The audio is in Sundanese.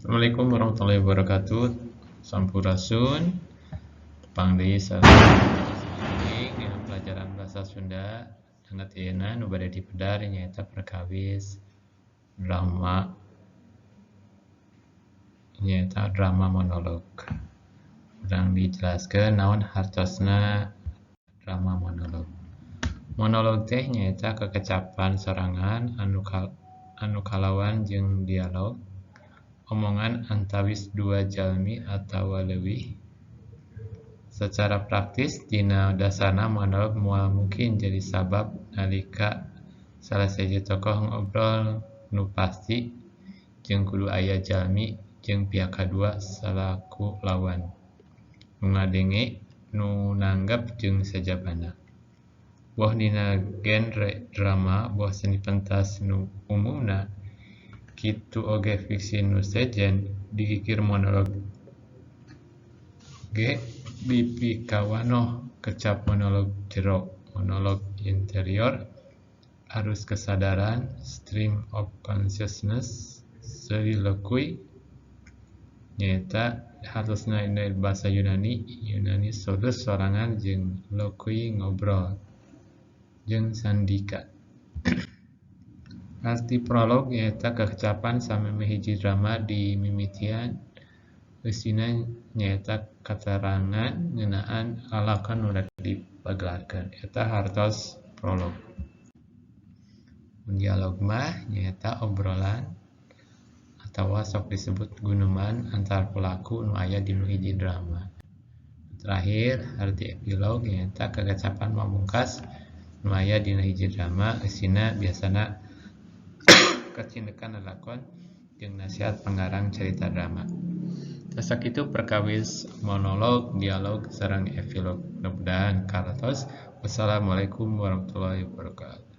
Assalamualaikum warahmatullahi wabarakatuh. Sampurasun. Tepang deui sareng dina pelajaran bahasa Sunda. Danget ayeuna nu bade dipedar nyaeta perkawis drama, nyaeta drama monolog. Urang dijelaskeun naon hartosna drama monolog. Monolog teh nyaeta kekecapan sorangan anu kalawan jeung dialog, omongan antawis dua jalmi atawa leuwih. Sacara praktis, dina dasarna monolog moal mungkin jadi sabab nalika salah sahiji tokoh ngobrol nu pasti jeung kudu aya jalmi jeung pihak kadua salaku lawan, nu ngadenge, nu nanggep jeung sajabana. Boh dina genre drama, boh seni pentas nu umumna, kitu oge fiksi nu sejen dikikir monolog ge dipikawanoh kecap monolog jero, monolog interior, arus kesadaran, stream of consciousness, soliloquy, nyaeta hartosna dina basa Yunani solus sorangan jeung loquy ngobrol, jeung sandika. Arti prolog nyaeta kekecapan samemeh hiji drama dimimitian, eusina nyaeta katerangan ngeunaan lalakon nu rek dipagelarkeun. Eta hartos prolog. Mun dialog mah nyaeta obrolan atawa sok disebut guneman antar pelaku nu aya dina hiji drama. Terakhir, arti epilog nyaeta kekecapan pamungkas nu aya dina hiji drama, eusina biasana kacindekan lalakon jeung nasihat pangarang carita drama. Tah sakitu perkawis monolog, dialog, sareng epilog. Mudah-mudahan kartos. Wassalamualaikum warahmatullahi wabarakatuh.